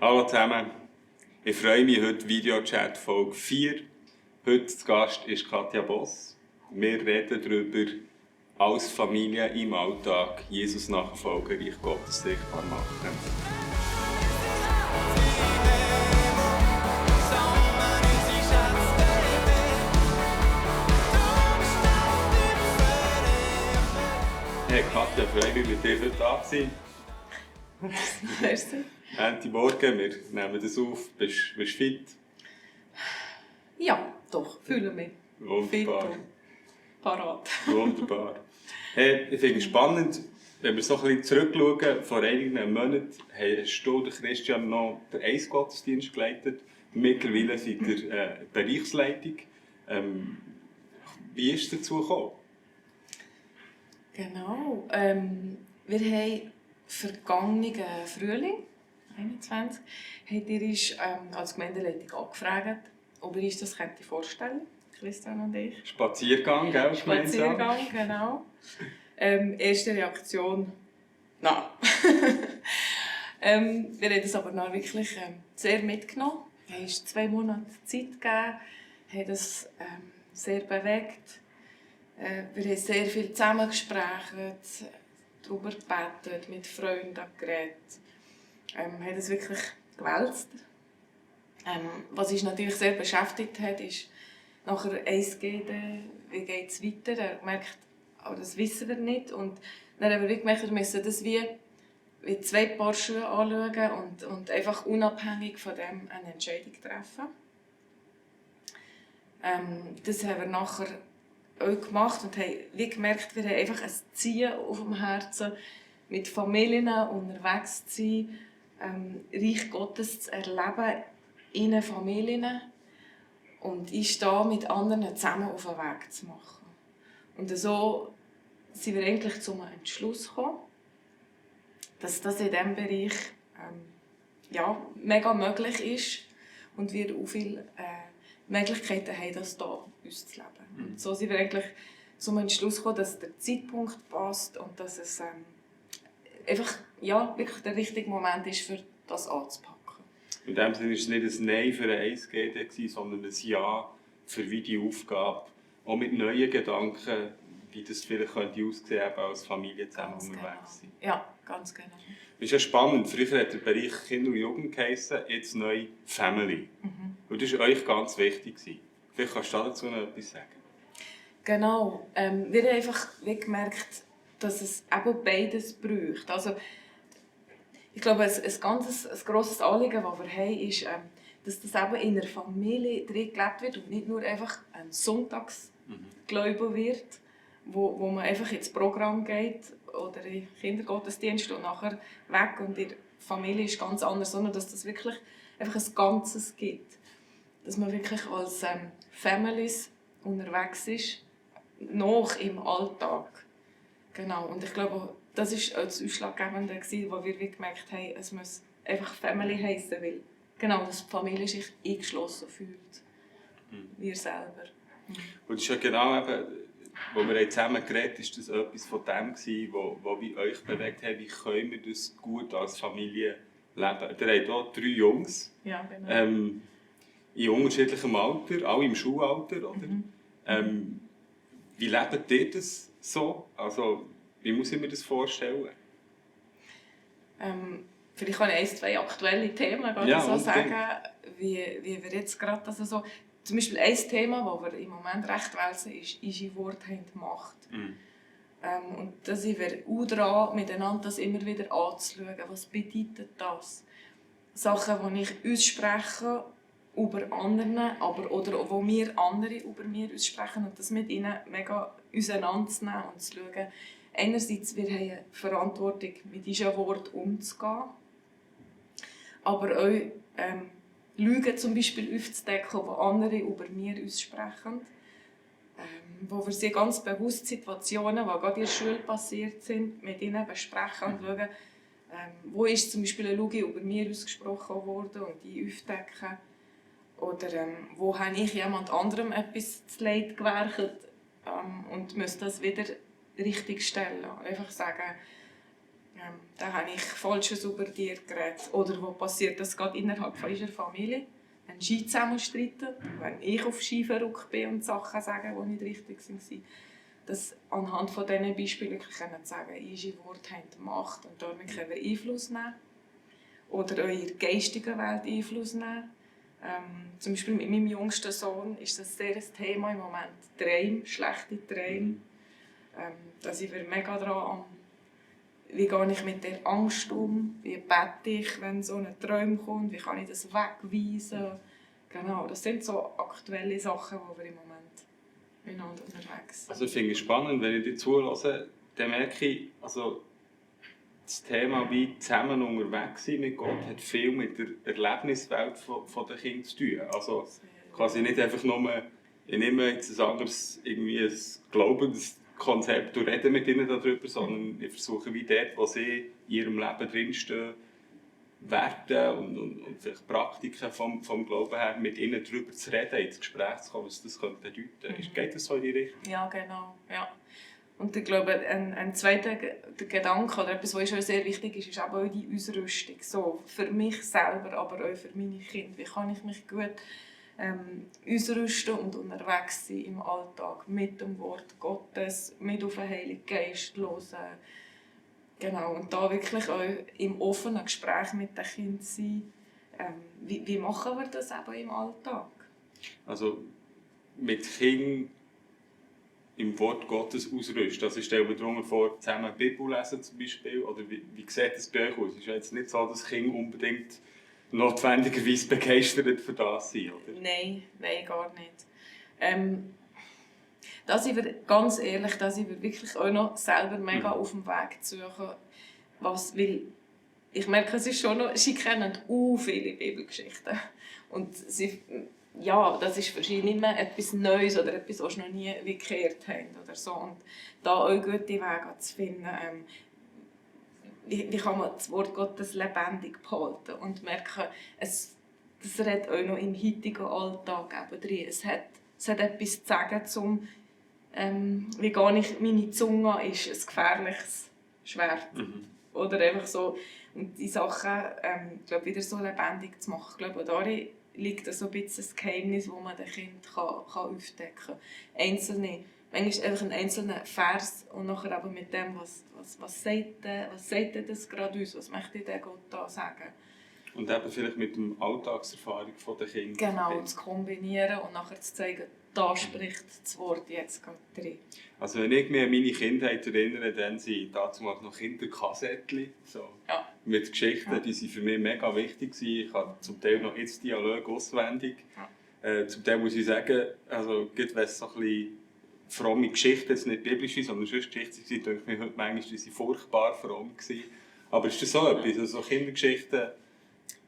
Hallo zusammen, ich freue mich heute Videochat Folge 4. Heute zu Gast ist Katja Boss. Wir reden darüber, als Familie im Alltag Jesus nachfolgen, Reich Gottes sichtbar machen. Hey Katja, freue mich mit dir heute da zu sein. Merci. Ende Morgen, wir nehmen das auf. Bist du fit? Ja, doch, fühle mich. Wunderbar. Fit und parat. Wunderbar. Hey, ich finde es spannend, wenn wir so ein bisschen zurückschauen, vor einigen Monaten hast du, Christian, noch den Eis-Gottesdienst geleitet. Mittlerweile seid ihr Bereichsleitung. Wie ist es dazu gekommen? Genau. Wir haben vergangenen Frühling, 21, hat ihr uns als Gemeindeleitung angefragt, ob ihr uns das vorstellen könnte, Christian und ich. Spaziergang, gell? Spaziergang, genau. Erste Reaktion, nein. Wir haben das aber noch wirklich sehr mitgenommen. Wir haben uns 2 Monate Zeit gegeben, haben das sehr bewegt. Wir haben sehr viel zusammengesprochen, darüber gebetet, mit Freunden geredet. Haben das wirklich gewälzt. Was uns natürlich sehr beschäftigt hat, ist nachher 1G, wie geht es weiter? Er hat gemerkt, aber das wissen wir nicht. Und dann haben wir gemerkt, wir müssen das wie 2 Paar Schuhe anschauen und einfach unabhängig von dem eine Entscheidung treffen. Das haben wir nachher auch gemacht und haben wie gemerkt, wir haben einfach ein Ziehen auf dem Herzen, mit Familien unterwegs zu sein, Reich Gottes zu erleben in Familien und ist da mit anderen zusammen auf den Weg zu machen. Und so sind wir eigentlich zum Entschluss gekommen, dass das in diesem Bereich mega möglich ist und wir auch viele Möglichkeiten haben, das hier uns zu leben. Und so sind wir eigentlich zum Entschluss gekommen, dass der Zeitpunkt passt und dass es einfach wirklich der richtige Moment ist, für das anzupacken. In dem Sinne war es nicht ein Nein für ein 1G, sondern ein Ja für wie die Aufgabe. Auch mit neuen Gedanken, wie das vielleicht aussehen könnte, als Familie zusammen Ganz unterwegs sein. Genau. Ja, ganz genau. Das ist ja spannend. Früher hat der Bereich Kinder und Jugend geheissen, jetzt neu Family. Und das war euch ganz wichtig. Vielleicht kannst du dazu noch etwas sagen. Genau. Wir haben einfach gemerkt, dass es eben beides braucht. Also, ich glaube, ein grosses Anliegen, das wir haben, ist, dass das eben in einer Familie drin gelebt wird und nicht nur einfach ein Sonntagsglaube wird, wo man einfach ins Programm geht oder in den Kindergottesdienst und nachher weg und in der Familie ist ganz anders, sondern dass das wirklich einfach ein Ganzes gibt. Dass man wirklich als Families unterwegs ist, noch im Alltag. Genau. Und ich glaube, das war das Ausschlaggebende, wo wir gemerkt haben, es muss einfach Family heissen, weil genau, dass die Familie sich eingeschlossen fühlt. Wir selber. Und das ist ja genau eben, wo wir zusammen geredet haben, ist das etwas von dem gewesen, was bei euch bewegt hat, wie können wir das gut als Familie leben. Ihr habt hier 3 Jungs, ja, genau. In unterschiedlichem Alter, alle im Schulalter, oder? Wie lebt ihr das so? Also, wie muss ich mir das vorstellen? Vielleicht kann ich 2 aktuelle Themen sagen, wie wir jetzt gerade also so. Zum Beispiel ein Thema, das wir im Moment recht wälzen, ist «Unsere Worte haben Macht». Und da sind wir auch dran, miteinander das immer wieder anzuschauen. Was bedeutet das? Sachen, die ich ausspreche über anderen, oder wo wir andere über mir aussprechen und das mit ihnen mega auseinanderzunehmen und zu schauen. Einerseits, wir haben eine Verantwortung, mit diesen Worten umzugehen, aber auch Lügen zum Beispiel aufzudecken, die andere über mir aussprechen. Wo wir sie ganz bewusst Situationen, die gerade in der Schule passiert sind, mit ihnen besprechen und schauen, wo ist zum Beispiel eine Lüge über mir ausgesprochen worden und die aufdecken. Oder wo habe ich jemand anderem etwas zu Leid gewerkelt und muss das wieder richtig stellen. Einfach sagen, Da habe ich Falsches über dir geredet. Oder wo passiert das gerade innerhalb von unserer Familie? Wenn Ski zusammen streiten, wenn ich auf Ski verrückt bin und Sachen sage, die nicht richtig waren. Dass anhand von diesen Beispielen wirklich sagen, unsere Worte haben Macht und damit können wir Einfluss nehmen. Oder eure geistige Welt Einfluss nehmen. Zum Beispiel mit meinem jüngsten Sohn ist das sehr ein Thema im Moment. Träume, schlechte Träume. Da sind wir mega dran. Wie gehe ich mit der Angst um? Wie bete ich, wenn so ein Traum kommt? Wie kann ich das wegweisen? Genau, das sind so aktuelle Sachen, die wir im Moment miteinander unterwegs sind. Also ich finde es spannend, wenn ich dir zuhöre, dann merke ich, also das Thema wie zusammen unterwegs sein mit Gott hat viel mit der Erlebniswelt von den Kindern zu tun. Also quasi nicht einfach nur, ich nehme jetzt ein anderes irgendwie ein Glaubenskonzept und rede mit ihnen darüber, sondern ich versuche wie dort, wo sie in ihrem Leben drinstehen, Werte und vielleicht Praktiken vom Glauben her, mit ihnen darüber zu reden, ins Gespräch zu kommen, was das bedeuten könnte. Geht das so in die Richtung? Ja, genau. Ja. Und ich glaube, ein zweiter Gedanke oder etwas, was schon sehr wichtig ist, ist auch die Ausrüstung. So, für mich selber, aber auch für meine Kinder. Wie kann ich mich gut ausrüsten und unterwegs sein im Alltag mit dem Wort Gottes, mit auf den Heiligen Geist hören. Genau, und da wirklich auch im offenen Gespräch mit den Kindern sein. Wie machen wir das eben im Alltag? Also mit Kindern im Wort Gottes ausrüsten. Also ich stelle mir darunter vor, zusammen die Bibel lesen zum Beispiel. Oder wie sieht das bei euch aus? Es ist ja jetzt nicht so, dass Kinder unbedingt notwendigerweise begeistert für das sind, oder? Nein, gar nicht. Da sind wir, ganz ehrlich, da sind wir wirklich auch noch selber mega auf dem Weg zu suchen. Weil ich merke, es ist schon noch, sie kennen viele Bibelgeschichten. Und sie, ja, das ist wahrscheinlich nicht mehr etwas Neues oder etwas, was sie noch nie gehört haben. Oder so. Und da auch gute Wege zu finden, wie kann man das Wort Gottes lebendig behalten und merken, das redet auch noch im heutigen Alltag eben drin. Es hat etwas zu sagen, wie gehe ich meine Zunge an, ist ein gefährliches Schwert. Oder einfach so, und die Sachen wieder so lebendig zu machen. Ich glaube, darin liegt so ein bisschen das Geheimnis, das man den Kindern aufdecken kann. Einzelne, manchmal einfach ein einzelner Vers und nachher aber mit dem, was sagt das gerade uns, was möchte der Gott da sagen. Und eben vielleicht mit der Alltagserfahrung der Kinder. Genau, zu kombinieren und nachher zu zeigen, da spricht das Wort jetzt gerade drin. Also wenn ich mich an meine Kindheit erinnere, dann sind dazu noch Kinderkassettchen, so, mit Geschichten, die waren für mich mega wichtig. Ich habe zum Teil noch jetzt Dialoge auswendig. Zum Teil muss ich sagen, also wenn es so ein bisschen fromme Geschichten, jetzt nicht biblische, sondern sonst Geschichten waren, denke ich mir heute manchmal, die waren furchtbar fromm gewesen. Aber ist das so etwas, also Kindergeschichten?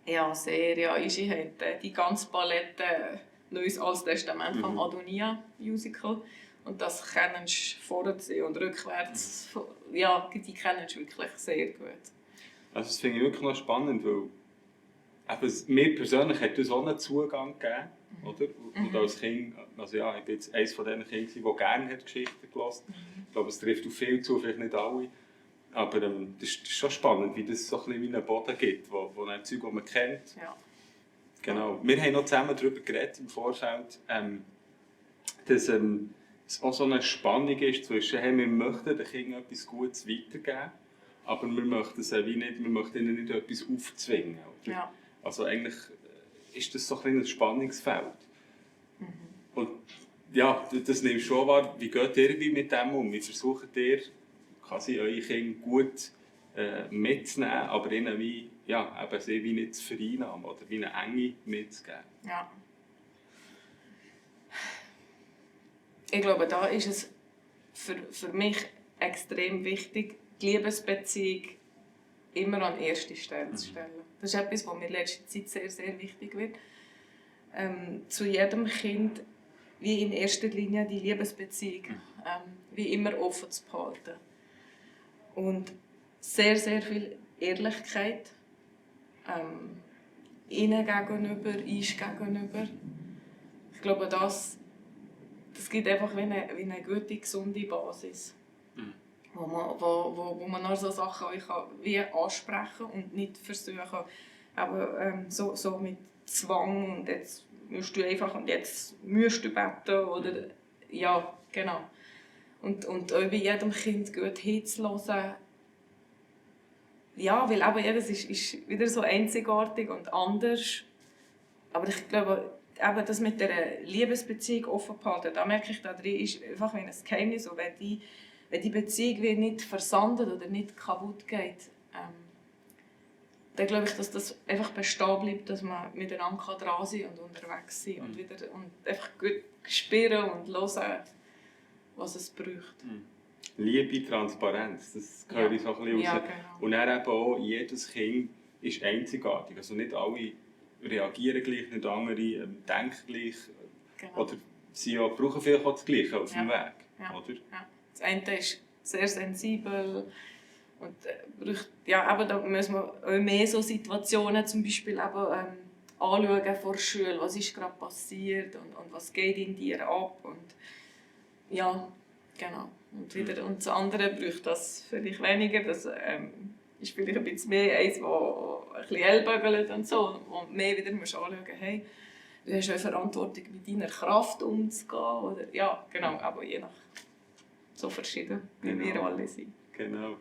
Ja, sehr. Ja. Ich habe die ganze Palette Neues Altes Testament vom Adonia-Musical. Und das kennen sie vorwärts und rückwärts. Ja, die kennen sie wirklich sehr gut. Also das finde ich wirklich noch spannend, weil eben, mir persönlich hat das auch einen Zugang gegeben. Oder? Und als Kind, also ja, ich war jetzt eines von diesen Kindern, die gerne Geschichten gelesen hat. Ich glaube, es trifft auf viele zu, vielleicht nicht alle. Aber das ist schon spannend, wie das so ein bisschen wie einen Boden gibt, wo ein Zeug, das man kennt. Ja. Genau. Wir haben noch zusammen darüber geredet im Vorfeld, dass es auch so eine Spannung ist zwischen, hey, wir möchten den Kindern etwas Gutes weitergeben, aber wir möchten ihnen nicht etwas aufzwingen. Oder? Ja. Also eigentlich ist das so ein Spannungsfeld. Und ja, das nimmst du schon wahr. Wie geht ihr mit dem um? Wie versucht ihr, quasi eure Kinder gut mitzunehmen, aber ihnen wie, ja, eben sie wie nicht zu vereinnahmen oder wie eine Enge mitzugeben? Ja. Ich glaube, da ist es für mich extrem wichtig, die Liebesbeziehung immer an erste Stelle zu stellen. Das ist etwas, was mir in letzter Zeit sehr, sehr wichtig wird. Zu jedem Kind wie in erster Linie die Liebesbeziehung wie immer offen zu behalten. Und sehr, sehr viel Ehrlichkeit ihnen gegenüber, uns gegenüber. Ich glaube, das gibt einfach wie eine gute, gesunde Basis. wo man noch so Sachen auch kann, wie ansprechen und nicht versuchen, aber, so mit Zwang und jetzt musst du einfach und jetzt musst du beten oder ja, genau. Und auch bei jedem Kind gut hinzuhören. Ja, weil eben jedes ist wieder so einzigartig und anders. Aber ich glaube, eben das mit der Liebesbeziehung offen behalten, da merke ich, da drin ist einfach ein Geheimnis. Und wenn die Beziehung nicht versandet oder nicht kaputt geht, dann glaube ich, dass das einfach bestehen bleibt, dass man miteinander dran sein und unterwegs sein und einfach gut spüren und hören, was es braucht. Liebe, Transparenz, das höre ich so ein bisschen raus. Ja, genau. Und dann eben auch, jedes Kind ist einzigartig. Also nicht alle reagieren gleich, nicht andere denken gleich. Genau. Oder sie brauchen vielleicht auch das Gleiche auf dem Weg. Ja. Oder? Ja. Das eine ist sehr sensibel und braucht, ja, aber da müssen wir auch mehr so Situationen zum Beispiel anschauen vor der Schule, was ist gerade passiert und was geht in dir ab und ja, genau. Und das andere braucht das vielleicht weniger, das ist vielleicht ein bisschen mehr eins, das ein bisschen ellbögelt und so und mehr wieder musst anschauen, hey, du hast auch Verantwortung mit deiner Kraft umzugehen oder ja, genau, aber je nach so verschieden, wie wir alle sind. Genau.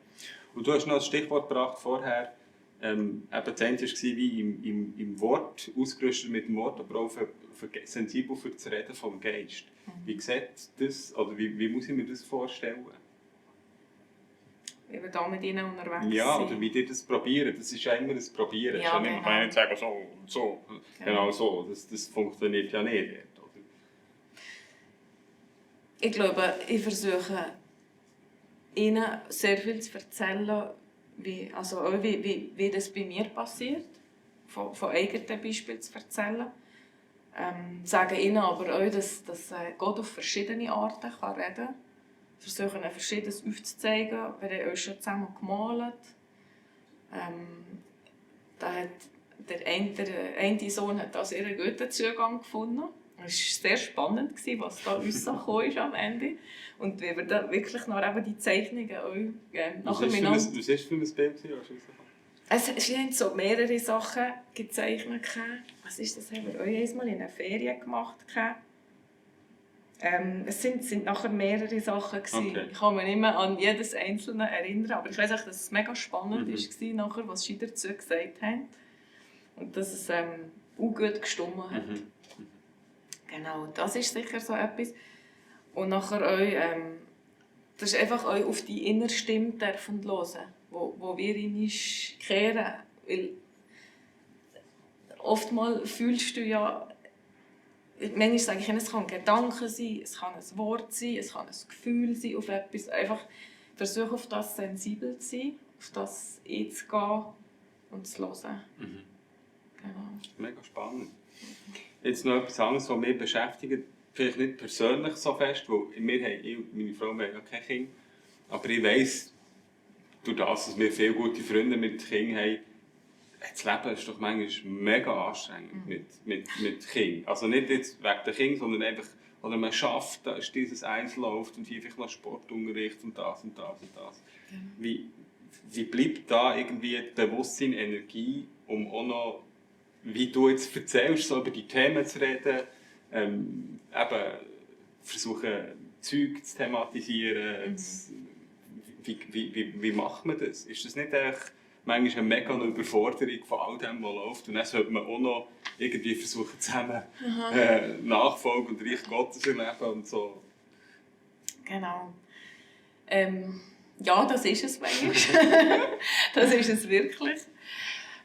Und du hast noch ein Stichwort gebracht vorher. Eben das eine war wie im Wort, ausgerüstet mit dem Wort, aber auch sensibel für das Reden vom Geist. Wie sieht das, oder wie muss ich mir das vorstellen? Wie wir da mit ihnen unterwegs sind. Ja, oder wie die das probieren. Das ist ja immer ein Probieren. Ja, Man kann ja nicht sagen, so und so. Genau so. Das funktioniert ja nicht. Oder? Ich glaube, ich versuche ihnen sehr viel zu erzählen, wie das bei mir passiert, von eigenen Beispielen zu erzählen. Sagen ihnen aber auch, dass Gott auf verschiedene Arten reden kann. Versuchen, Verschiedenes aufzuzeigen. Wir haben auch schon zusammen gemalt. Da hat der eine Sohn hat da sehr einen guten Zugang gefunden. Es war sehr spannend, was da rausgekommen ist am Ende. Und wie wir da wirklich noch eben die Zeichnungen auch Was war für ein Bild? Es haben so mehrere Sachen gezeichnet. Was ist das? Haben wir auch einmal in einer Ferien gemacht. Es sind nachher mehrere Sachen. Okay. Ich kann mich nicht mehr an jedes Einzelne erinnern, aber ich weiß auch, dass es mega spannend war, nachher, was sie dazu gesagt haben. Und dass es auch gut gestimmt hat. Genau, das ist sicher so etwas. Und nachher auch, das ist einfach auch auf die innere Stimme hören, wo wir in kehren. Weil oftmals fühlst du ja, manchmal sage ich, es kann ein Gedanke sein, es kann ein Wort sein, es kann ein Gefühl sein, auf etwas. Einfach versuche auf das sensibel zu sein, auf das einzugehen und zu hören. Genau. Mega spannend. Jetzt noch etwas anderes, was mich beschäftigt, vielleicht nicht persönlich so fest, weil ich und meine Frau haben ja kein Kind, aber ich weiss, durch das, dass wir viele gute Freunde mit Kindern haben, das Leben ist doch manchmal mega anstrengend mit Kindern. Also nicht jetzt wegen der Kinder, sondern einfach, oder man schafft, da ist dieses eins läuft und hier vielleicht noch Sportunterricht und das und das und das. Wie bleibt da irgendwie Bewusstsein, Energie, um auch noch, wie du jetzt erzählst, so über die Themen zu reden, eben versuchen, Zeug zu thematisieren. Wie macht man das? Ist das nicht manchmal eine mega Überforderung von all dem, was läuft? Und dann sollte man auch noch irgendwie versuchen, zusammen Nachfolge und Reich Gottes erleben und so. Genau. Ja, das ist es manchmal. Das ist es wirklich.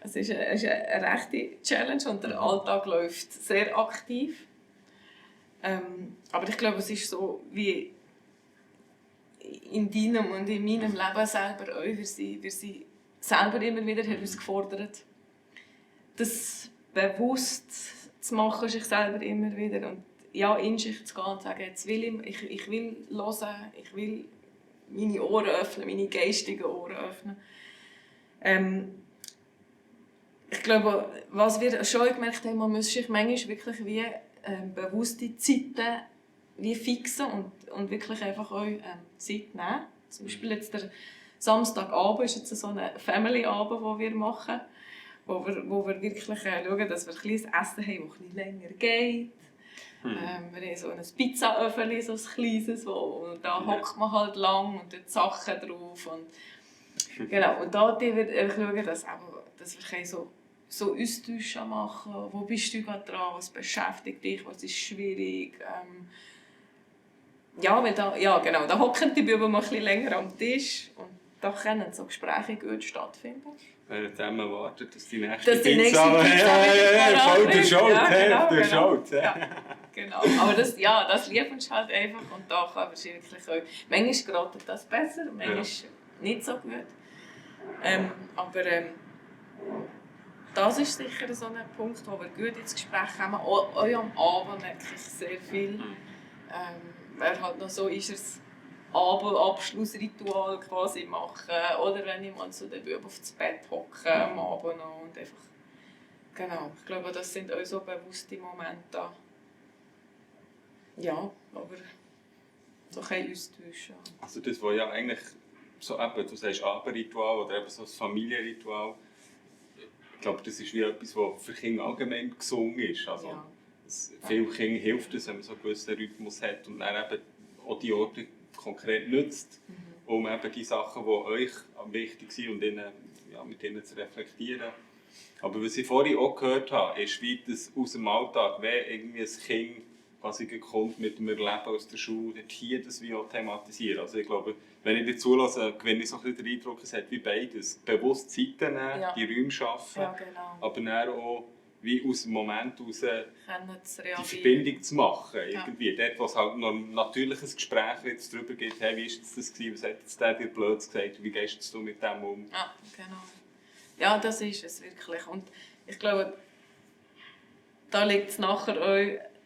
Es ist eine rechte Challenge und der Alltag läuft sehr aktiv. Aber ich glaube, es ist so wie in deinem und in meinem Leben selber auch. Wir sind selber immer wieder herausgefordert, das bewusst zu machen, sich selber immer wieder. Und ja, in sich zu gehen und zu sagen, jetzt will ich will hören, ich will meine Ohren öffnen, meine geistigen Ohren öffnen. Ich glaube, was wir schon gemerkt haben, man muss sich manchmal wirklich wie bewusste Zeiten wie fixen und wirklich einfach auch Zeit nehmen, Zum Beispiel jetzt der Samstagabend ist jetzt so ein Family-Abend, den wir machen, wo wir wirklich schauen, dass wir ein kleines Essen haben, das etwas länger geht. Wir haben so ein Pizzaöffel, so ein kleines, und da hockt man halt lang und dort Sachen drauf. Und, genau, und da schauen wir, dass wir so Austauschen machen. Wo bist du gerade dran? Was beschäftigt dich? Was ist schwierig? Weil da hocken die Buben mal ein bisschen länger am Tisch und da können so Gespräche gut stattfinden. Während man wartet, dass die nächste Pizza wieder schaut. Genau. Aber das lieben sie halt einfach und da kann man wirklich auch. Manchmal gerät das besser, manchmal nicht so gut. Aber das ist sicher so ein Punkt, wo wir gut ins Gespräch kommen. Auch am Abend merke ich sehr viel. Wer halt noch so ist, das Abendabschlussritual quasi machen. Oder wenn ich mal zu den Buben aufs Bett hocke am Abend noch und einfach. Genau, ich glaube, das sind auch so bewusste Momente. Ja, aber so ein austauschen. Also das, was ja eigentlich so eben, du sagst Abendritual oder eben so ein Familienritual, ich glaube, das ist wie etwas, was für Kinder allgemein gesungen ist. Also, vielen Kindern hilft es, wenn man so einen gewissen Rhythmus hat und dann eben auch die Orte konkret nutzt, um eben die Sachen, die euch wichtig sind, und mit ihnen zu reflektieren. Aber was ich vorhin auch gehört habe, ist, wie das aus dem Alltag, wenn irgendwie ein Kind quasi kommt mit dem Erleben aus der Schule, dort hier das wie auch thematisieren. Also ich glaube, wenn ich dir zulasse, gewinne ich so ein bisschen den Eindruck, es hat wie beides. Bewusst Zeiten nehmen, die Räume schaffen, aber dann auch wie aus dem Moment heraus die Verbindung zu machen. Irgendwie. Dort, wo es halt noch ein natürliches Gespräch jetzt darüber gibt, hey, wie war das gewesen, was hat jetzt der dir blöd gesagt, wie gehst du mit dem um? Ja, genau. Ja, das ist es wirklich. Und ich glaube, da liegt es nachher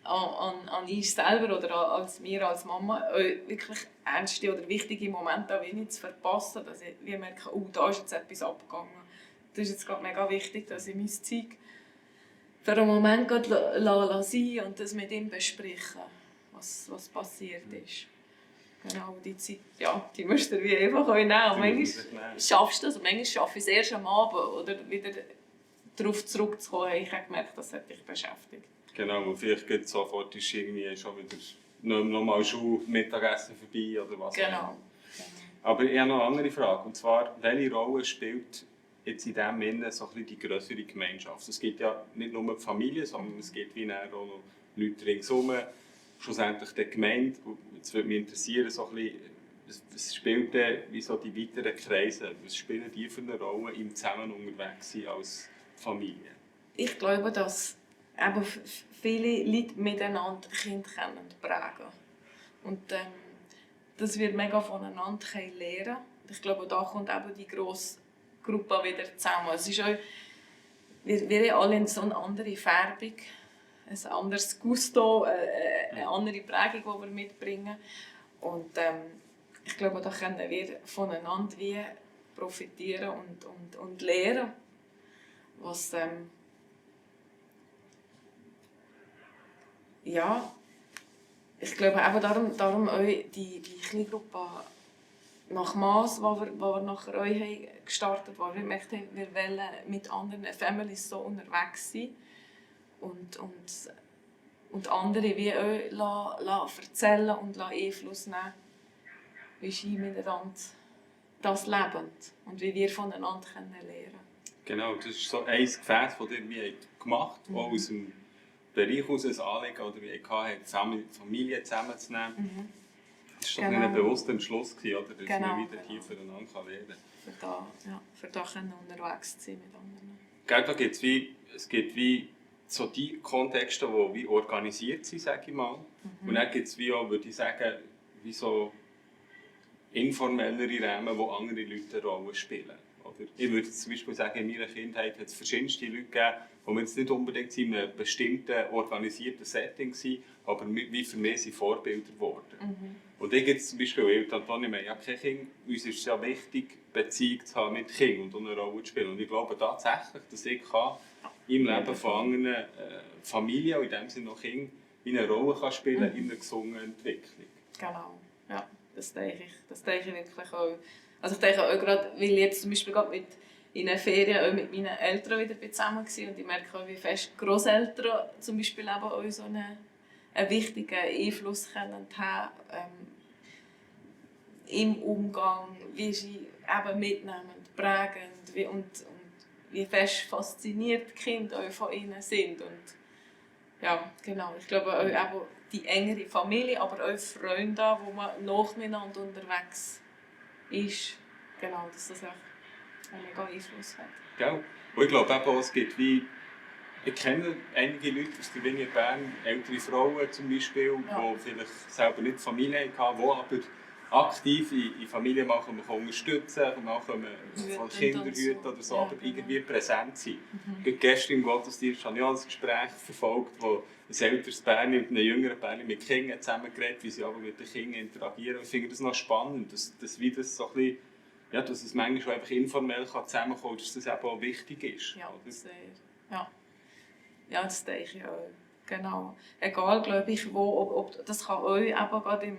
auch an uns selber oder als mir als Mama, wirklich ernste oder wichtige Momente auch wenig zu verpassen, dass ich merke, da ist jetzt etwas abgegangen. Das ist jetzt gerade mega wichtig, dass ich mein Zeug für einen Moment sein und das mit ihm besprechen, was passiert ist. Genau, die Zeit, die musst du wie einfach auch nehmen. Und manchmal schaffst du das, und manchmal schaffe ich es erst am Abend, oder wieder darauf zurückzukommen. Ich habe gemerkt, das hat dich beschäftigt. Genau, und vielleicht geht sofort ist irgendwie schon wieder nochmal Schule, Mittagessen vorbei oder was. Genau. Aber ich habe noch eine andere Frage, und zwar, welche Rolle spielt jetzt in diesem Sinne so ein bisschen die grössere Gemeinschaft? Es gibt ja nicht nur die Familie, sondern es gibt wie auch noch Leute ringsherum, schlussendlich die Gemeinde. Jetzt würde mich interessieren, so ein bisschen, was spielt denn wie so die weiteren Kreise? Was spielen die für eine Rolle im Zusammen unterwegs sein als Familie? Ich glaube, dass eben viele Leute miteinander Kinder prägen. Und dass wir mega voneinander lernen. Ich glaube, da kommt eben die grosse Gruppe wieder zusammen. Es ist auch, wir haben alle so eine andere Färbung, ein anderes Gusto, eine andere Prägung, die wir mitbringen. Und ich glaube, da können wir voneinander wie profitieren und lernen, was ich glaube eben darum auch die kleine Gruppe nach Mass, die wir nachher auch gestartet haben, wo wir gemerkt haben, wir wollen mit anderen Families so unterwegs sein und andere wie auch erzählen und Einfluss nehmen, wie sie miteinander das leben und wie wir voneinander lernen können. Genau, das ist so ein Gefäß, das ihr gemacht habt, auch aus dem Bereich aus ein Anliegen, oder wie ich hatte, Familie zusammenzunehmen. Das war doch ein bewusster Entschluss, oder? Dass wir wieder hier füreinander lernen können. Für da unterwegs zu sein mit anderen. Da es gibt wie so die Kontexte, die wie organisiert sind, sage ich mal. Und dann gibt es wie auch, würde ich sagen, wie so informellere Räume, wo andere Leute eine Rolle spielen. Oder ich würde zum Beispiel sagen, in meiner Kindheit hat es verschiedenste Leute gegeben, die jetzt nicht unbedingt in einem bestimmten organisierten Setting waren, aber wie für mich sind Vorbilder geworden. Und ich jetzt zum Beispiel, ich und Antonia, wir haben ja kein Kind, uns ist es ja wichtig, Beziehung zu haben mit Kindern und eine Rolle zu spielen. Und ich glaube tatsächlich, dass ich im Leben von anderen Familien, und in dem Sinne noch Kindern, eine Rolle kann spielen in einer gesunden Entwicklung. Genau, ja. Das denke ich wirklich auch. Also ich denke auch gerade, weil ich jetzt zum Beispiel gerade in den Ferien auch mit meinen Eltern wieder zusammen war und ich merke auch, wie fest Grosseltern zum Beispiel eben auch so einen wichtigen Einfluss können haben im Umgang, wie sie eben mitnehmend, prägend und wie fest fasziniert die Kinder auch von ihnen sind. Und ja, genau. Ich glaube auch eben die engere Familie, aber auch Freunde, wo man nacheinander unterwegs ist. Genau, dass das auch einen mega Einfluss hat. Gell? Und ich glaube eben, es gibt wie... Ich kenne einige Leute aus der Vignette Bern, ältere Frauen zum Beispiel, die vielleicht selber nicht Familie hatten, die aber aktiv in Familien mal unterstützen können, mal von Kindern hüten oder so, aber irgendwie präsent sind. Gestern im Gottesdienst habe ich auch ein Gespräch verfolgt, wo ein älteres Bärli mit einem jüngeren Bärli mit Kindern zusammengeredet, wie sie aber mit den Kindern interagieren. Ich finde das noch spannend, dass wie das so ein bisschen, ja, dass es manchmal schon einfach informell zusammenkommen kann, dass das eben auch wichtig ist. Ja, sehr. Ja, das denke ich auch. Genau. Egal, glaube ich, ob das kann auch eben gerade im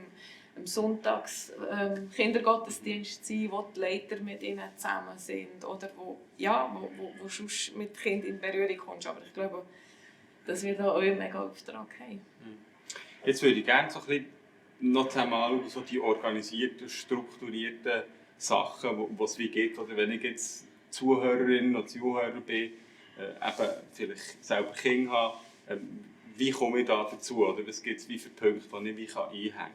Sonntags-Kindergottesdienst sein, wo die Leiter mit ihnen zusammen sind oder wo sonst mit Kindern in Berührung kommst. Aber ich glaube, dass wir da auch einen mega Auftrag haben. Jetzt würde ich gerne so ein bisschen noch zusammen anschauen, so die organisierten, strukturierten Sachen, wo es wie geht. Oder wenn ich jetzt Zuhörerin oder Zuhörer bin, eben vielleicht selber Kinder habe, wie komme ich da dazu? Oder was gibt es wie für Punkte, die ich einhängen kann?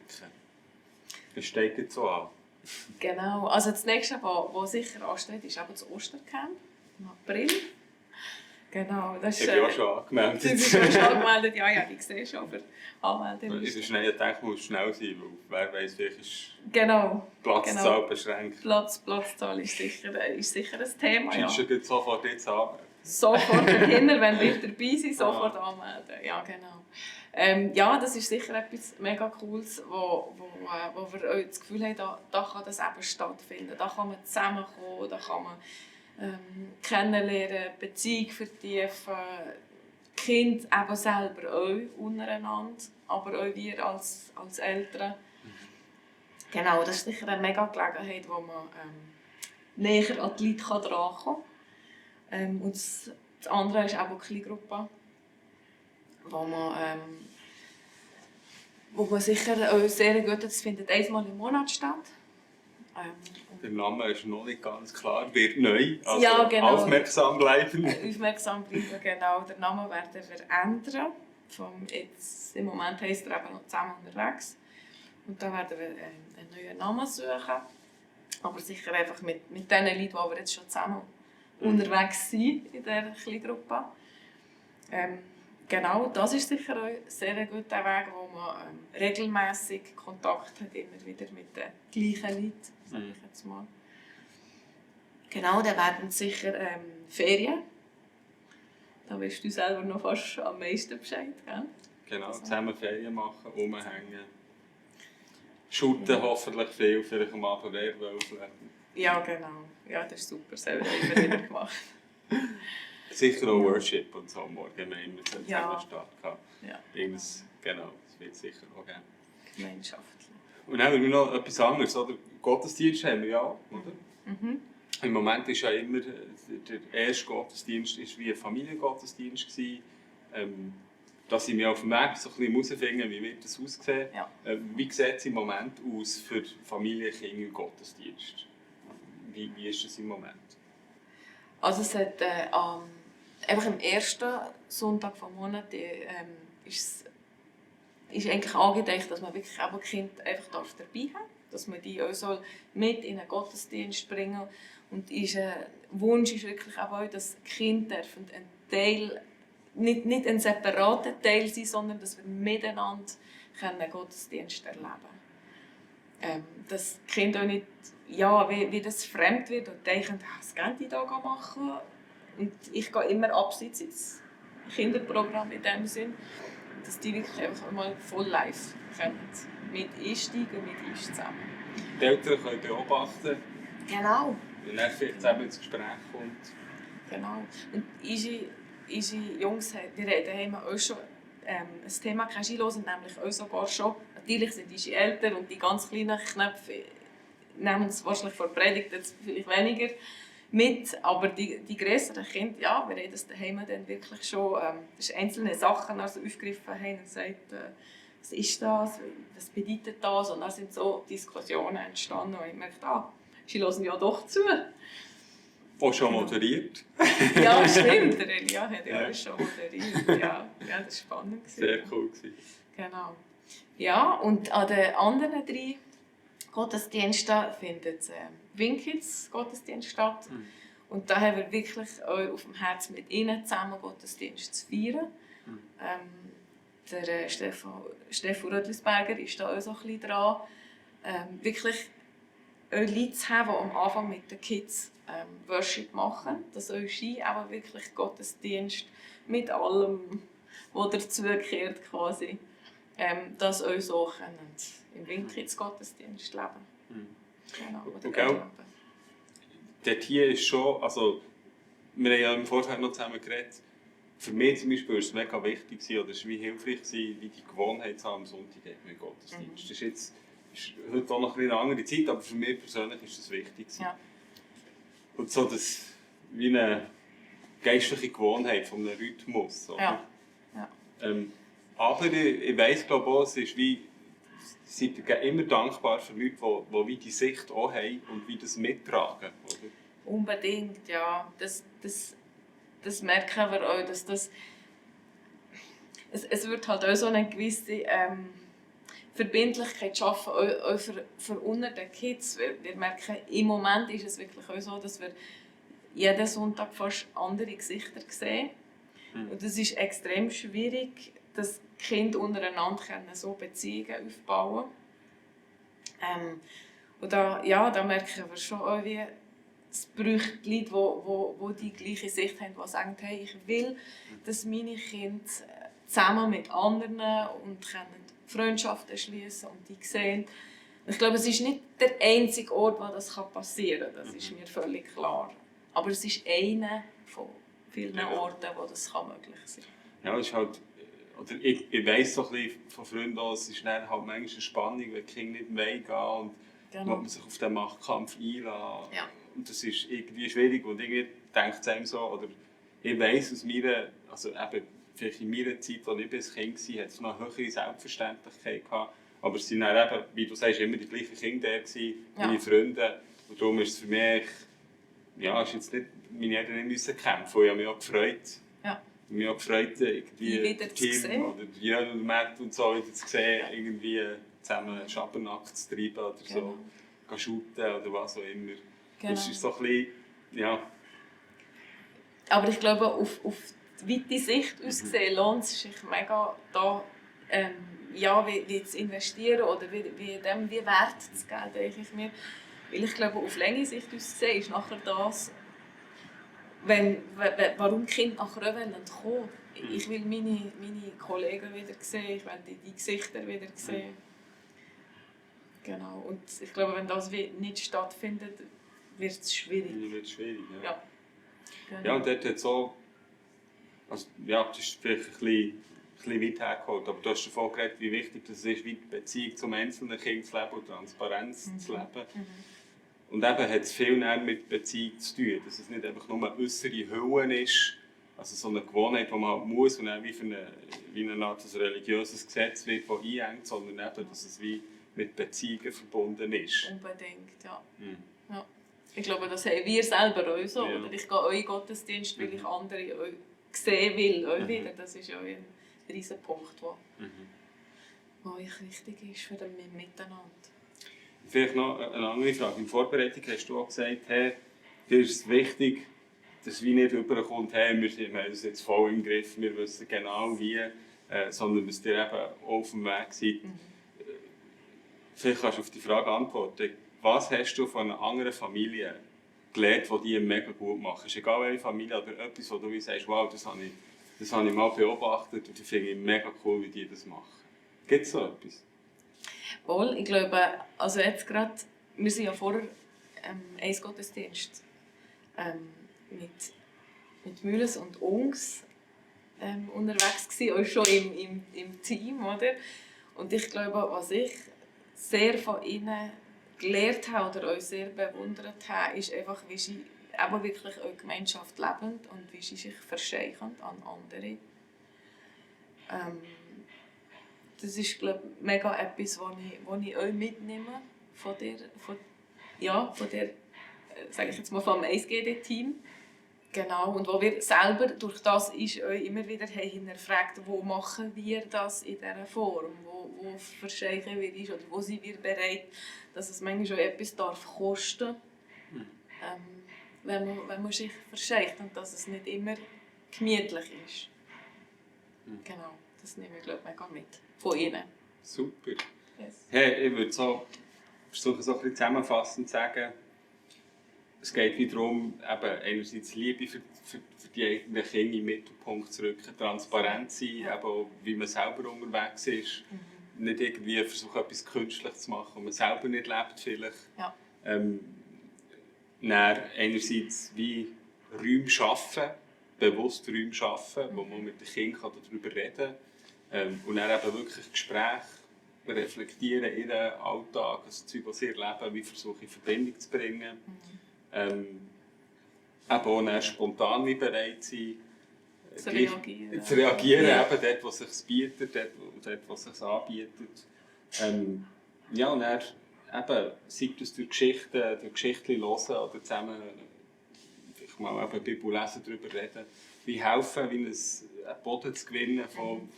Das steht jetzt so an. Genau. Also das nächste, was sicher ansteht, ist eben das Ostercamp im April. Genau. Das ist, ich bin auch schon angemeldet. Du bist auch schon angemeldet? Ja, ich sehe schon, aber anmelden ist es schnell, ich denke, muss schnell sein, weil wer weiss, vielleicht ist Platzzahl beschränkt. Platzzahl ist sicher ein Thema. Schreibst du sofort jetzt an? Sofort dahinter, wenn wir dabei sind, sofort anmelden. Ja, genau. Ja, das ist sicher etwas mega Cooles, wo wir das Gefühl haben, da kann das eben stattfinden. Da kann man zusammenkommen, da kann man kennenlernen, Beziehung vertiefen, die Kinder eben selber auch untereinander, aber auch wir als Eltern. Genau, das ist sicher eine mega Gelegenheit, wo man näher an die Leute herankommen kann. Und das andere ist auch die Kleingruppe, wo man sicher auch sehr gut, das findet einmal im Monat statt. Der Name ist noch nicht ganz klar, wird neu, also ja, genau. Aufmerksam bleiben. Aufmerksam bleiben, genau. Den Namen werden wir ändern. Im Moment heisst er eben noch «Zusammen unterwegs». Und da werden wir einen neuen Namen suchen. Aber sicher einfach mit den Leuten, die wir jetzt schon zusammen unterwegs sind in dieser Kleingruppe. Genau, das ist sicher auch ein sehr guter Weg, wo man regelmässig Kontakt hat, immer wieder mit den gleichen Leuten, sage ich jetzt mal. Genau, dann werden sicher Ferien. Da wirst du selber noch fast am meisten Bescheid, gell? Genau, zusammen Ferien machen, rumhängen. Shooten hoffentlich viel, vielleicht am Abend Werwölfe. Ja, genau. Ja, das ist super, das haben wir wieder gemacht. Sicher auch Worship und so morgen haben wir immer zusammen Start gehabt. Ja. Genau, das wird sicher auch geben. Gemeinschaftlich. Und dann haben wir noch etwas anderes, oder? Gottesdienst haben wir ja, oder? Mhm. Im Moment ist ja immer, der erste Gottesdienst war wie ein Familiengottesdienst. Da sind wir auf dem Weg so ein bisschen herausfinden, wie wird das aussehen. Ja. Wie sieht es im Moment aus für Familie, Kinder und Gottesdienst? Wie ist das im Moment? Also es hat einfach am ersten Sonntag vom Monat ist eigentlich angedacht, dass man wirklich auch Kinder einfach dabei haben darf, dass man die auch so mit in den Gottesdienst bringen. Und unser Wunsch ist wirklich auch, dass die Kinder ein Teil, nicht ein separater Teil sein, sondern dass wir miteinander einen Gottesdienst erleben können. Dass die Kinder auch nicht, wie das fremd wird und denken, was gehen die da machen? Und ich gehe immer abseits ins Kinderprogramm in dem Sinn, dass die wirklich einfach mal voll live können, mit einsteigen, mit uns zusammen. Die Eltern können beobachten. Genau. Und dann vielleicht zusammen ins Gespräch kommt. Genau. Und unsere Jungs, wir reden auch schon ein Thema einhören, nämlich auch sogar schon, natürlich sind unsere Eltern und die ganz kleinen Knöpfe nehmen es wahrscheinlich vor der Predigt jetzt vielleicht weniger mit, aber die grösseren Kinder, ja, wir haben das daheim dann wirklich schon einzelne Sachen also aufgegriffen haben und gesagt, was ist das, was bedeutet das, und dann sind so Diskussionen entstanden und ich merkte, sie hören ja doch zu. Auch schon moderiert. Ja, stimmt, der Elia hat ja auch schon moderiert, ja, das war spannend. Sehr cool gewesen. Genau. Ja, und an den anderen 3 Gottesdiensten findet Winkids Gottesdienst statt. Mhm. Und da haben wir wirklich auf dem Herzen mit ihnen zusammen Gottesdienst zu feiern. Mhm. Der Stefan Rödlisberger ist da auch so ein bisschen dran, wirklich Leute zu haben, die am Anfang mit den Kids Worship machen. Dass euch Ski aber wirklich Gottesdienst mit allem, was dazugehört quasi, dass euch so im Winkids Gottesdienst leben. Mhm. Genau, oder dort hier ist schon, also wir haben ja im Vorfeld noch zusammen geredet, für mich zum Beispiel war es mega wichtig, oder es war wie hilfreich, wie die Gewohnheit zu haben am Sonntag mit Gottesdienst. Das ist jetzt heute auch noch eine andere Zeit, aber für mich persönlich ist das wichtig. Ja. Und so das wie eine geistliche Gewohnheit von einem Rhythmus. Oder? Ja. Ja. Aber ich weiss, glaube auch, es ist wie, seid ihr immer dankbar für Leute, die wie die Sicht auch haben und wie das mittragen. Oder? Unbedingt, ja. Das merken wir auch, dass das... Es wird halt auch so eine gewisse Verbindlichkeit schaffen, auch für unter den Kids. Wir merken, im Moment ist es wirklich auch so, dass wir jeden Sonntag fast andere Gesichter sehen. Mhm. Und es ist extrem schwierig, dass die Kinder untereinander so Beziehungen aufbauen können. Und da merken wir schon auch, wie es braucht Leute, die gleiche Sicht haben, die sagen, hey, ich will, dass meine Kinder zusammen mit anderen und können Freundschaften schließen und die sehen. Ich glaube, es ist nicht der einzige Ort, wo das passieren kann. Das ist mir völlig klar. Aber es ist einer von vielen Orten, wo das möglich sein kann. Ja, es ist halt, oder ich weiss so ein bisschen von Freunden, es ist dann halt manchmal eine Spannung, wenn die Kinder nicht weggehen und man sich auf den Machtkampf einlässt. Ja. Und das ist irgendwie schwierig und irgendwie denkt es einem so, oder ich weiss aus meiner, also eben, vielleicht in meiner Zeit, als ich ein Kind war, hat es noch eine höhere Selbstverständlichkeit gehabt. Aber es waren dann eben, wie du sagst, immer die gleichen Kinder da, meine Freunde. Und darum ist es für mich, ja, ist jetzt nicht, meine Eltern nicht kämpfen. Ich habe mich auch gefreut. Ja. Ich habe mich auch gefreut, irgendwie Team oder Jörn und Matt und so wieder zu sehen, irgendwie zusammen Schabernack zu treiben oder so, shooten oder was auch immer. Genau. Das ist so ein bisschen, ja. Aber ich glaube, auf die weite Sicht aus gesehen lohnt es sich mega, da wie zu investieren oder wie Wert zu geben, denke ich mir. Weil ich glaube, auf längere Sicht aus gesehen ist nachher das, warum die Kinder nach Röwen kommen. Ich will meine Kollegen wieder sehen, ich will die Gesichter wieder sehen. Genau. Und ich glaube, wenn das nicht stattfindet, wird es schwierig. Ja. Genau. Ja, und dort hat so, also, ja, das ist vielleicht ein bisschen weit hergeholt, aber du hast davon geredet, wie wichtig das ist, wie die Beziehung zum einzelnen Kind zu leben und Transparenz zu leben. Mhm. Und eben hat es viel mehr mit Beziehung zu tun, dass es nicht einfach nur eine äußere Hülle ist, also so eine Gewohnheit, die man halt muss und dann wie eine Art religiöses Gesetz wird, das einhängt, sondern eben, dass es wie mit Beziehungen verbunden ist. Unbedingt, ja. Mhm. Ja. Ich glaube, das haben wir selber auch so. Ja. Oder ich gehe auch in den Gottesdienst, weil ich andere auch sehen will. Auch wieder. Das ist ja ein riesiger Punkt, der euch wichtig ist für das Miteinander. Vielleicht noch eine andere Frage. In der Vorbereitung hast du auch gesagt, hey, dir ist es wichtig, dass es wie nicht rüberkommt, hey, wir haben das jetzt voll im Griff, wir wissen genau wie, sondern dass ihr eben auf dem Weg seid. Mhm. Vielleicht kannst du auf die Frage antworten. Was hast du von einer anderen Familie gelernt, die die mega gut machen? Ist egal welche Familie, aber etwas, wo du sagst, wow, das habe ich mal beobachtet und ich finde es mega cool, wie die das machen. Gibt es so etwas? Wohl, ich glaube, also jetzt gerade, wir sind ja vorher ein Gottesdienst mit Mühles und Ungs unterwegs gewesen, auch schon im Team, oder? Und ich glaube, was ich sehr von ihnen gelernt habe oder auch sehr bewundert habe, ist einfach, wie sie eben wirklich auch Gemeinschaft leben und wie sie sich verscheichen an andere. Das ist, glaube ich, mega etwas, was ich auch mitnehme von der sage ich jetzt mal, vom 1GD-Team. Genau, und wo wir selber durch das ist immer wieder hinterfragt, wo machen wir das in dieser Form, wo verscheichen wir ist oder wo sind wir bereit, dass es manchmal schon etwas darf kosten, wenn man sich verscheicht und dass es nicht immer gemütlich ist. Genau, das nehme ich, glaube ich, mega mit von Ihnen. Super. Yes. Hey, ich würde versuchen, so ein bisschen zusammenfassend zu sagen, es geht wieder darum, eben einerseits Liebe für die eigenen Kinder in den Mittelpunkt zu rücken, transparent sein, eben auch, wie man selber unterwegs ist. Nicht irgendwie versuchen, etwas künstlich zu machen, was man selber nicht lebt vielleicht. Ja. Dann einerseits wie Räume schaffen, bewusst Räume schaffen, wo man mit den Kindern darüber reden kann. Und dann eben wirklich Gespräche reflektieren, ihren Alltag, das Zeug, was sie erleben, wie versuche ich in Verbindung zu bringen. Eben auch dann spontan bereit sein, zu reagieren, Ja. eben dort, wo es sich bietet, dort, wo es sich anbietet. Ja, und dann eben, sei das durch Geschichten hören oder zusammen vielleicht mal eben Bibel lesen, darüber reden, wie helfen, wie einen Boden zu gewinnen von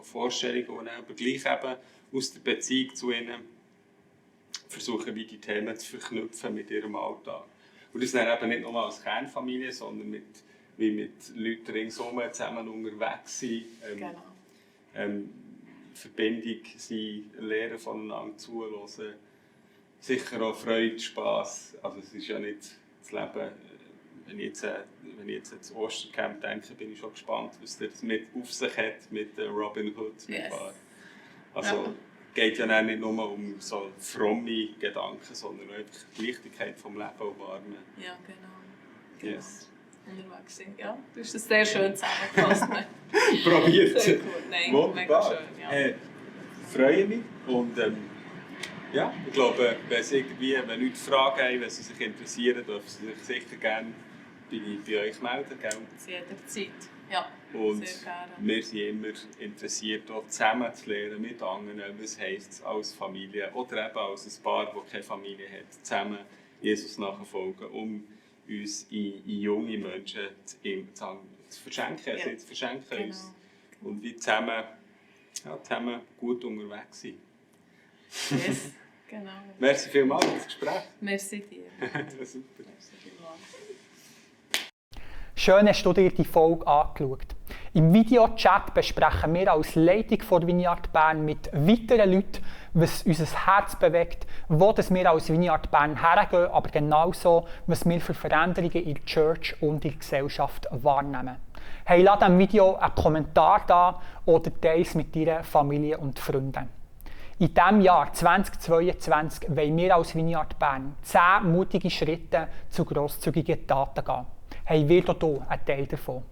Vorstellungen, aber gleich eben aus der Beziehung zu ihnen versuchen, wie die Themen zu verknüpfen mit ihrem Alltag. Und das dann eben nicht nur als Kernfamilie, sondern mit Leuten ringsherum zusammen unterwegs sein. Verbindung sein, lernen voneinander zuhören. Sicher auch Freude, Spass. Also es ist ja nicht das Leben. Wenn ich jetzt ans Ostercamp denke, bin ich schon gespannt, was das mit auf sich hat mit Robin Hood. Yes. Also geht ja nicht nur um so fromme Gedanken, sondern auch einfach die Leichtigkeit vom Leben wahrnehmen. Ja, genau. Yes. Unterwegs sind. Ja, du hast das sehr schön zusammengefasst. Probiert. Sehr gut. Nein, mega schön. Ja. Freue mich und ja, ich glaube, wenn Leute Fragen haben, wenn sie sich interessieren, dürfen sie sich sicher gerne bei euch melden. Gell? Zu jeder Zeit. Ja, und sehr gerne. wir sind immer interessiert, auch zusammen zu lernen mit anderen, was heisst es als Familie oder eben als ein Paar, das keine Familie hat, zusammen Jesus nachfolgen, um uns in junge Menschen zu verschenken, Ja. zu verschenken Genau. uns. Und wie zusammen gut unterwegs sein. Yes, genau. Merci vielmals für das Gespräch. Merci dir. Super. Merci vielmals. Schön hast du dir die Folge angeschaut. Im Videochat besprechen wir als Leitung von Vineyard Bern mit weiteren Leuten, was unser Herz bewegt, wo wir als Vineyard Bern hergehen, aber genauso, was wir für Veränderungen in der Church und in der Gesellschaft wahrnehmen. Hey, lass diesem Video einen Kommentar da oder teile es mit deiner Familie und Freunden. In diesem Jahr 2022 wollen wir als Vineyard Bern 10 mutige Schritte zu grosszügigen Taten gehen. Hey, wird auch du ein Teil davon?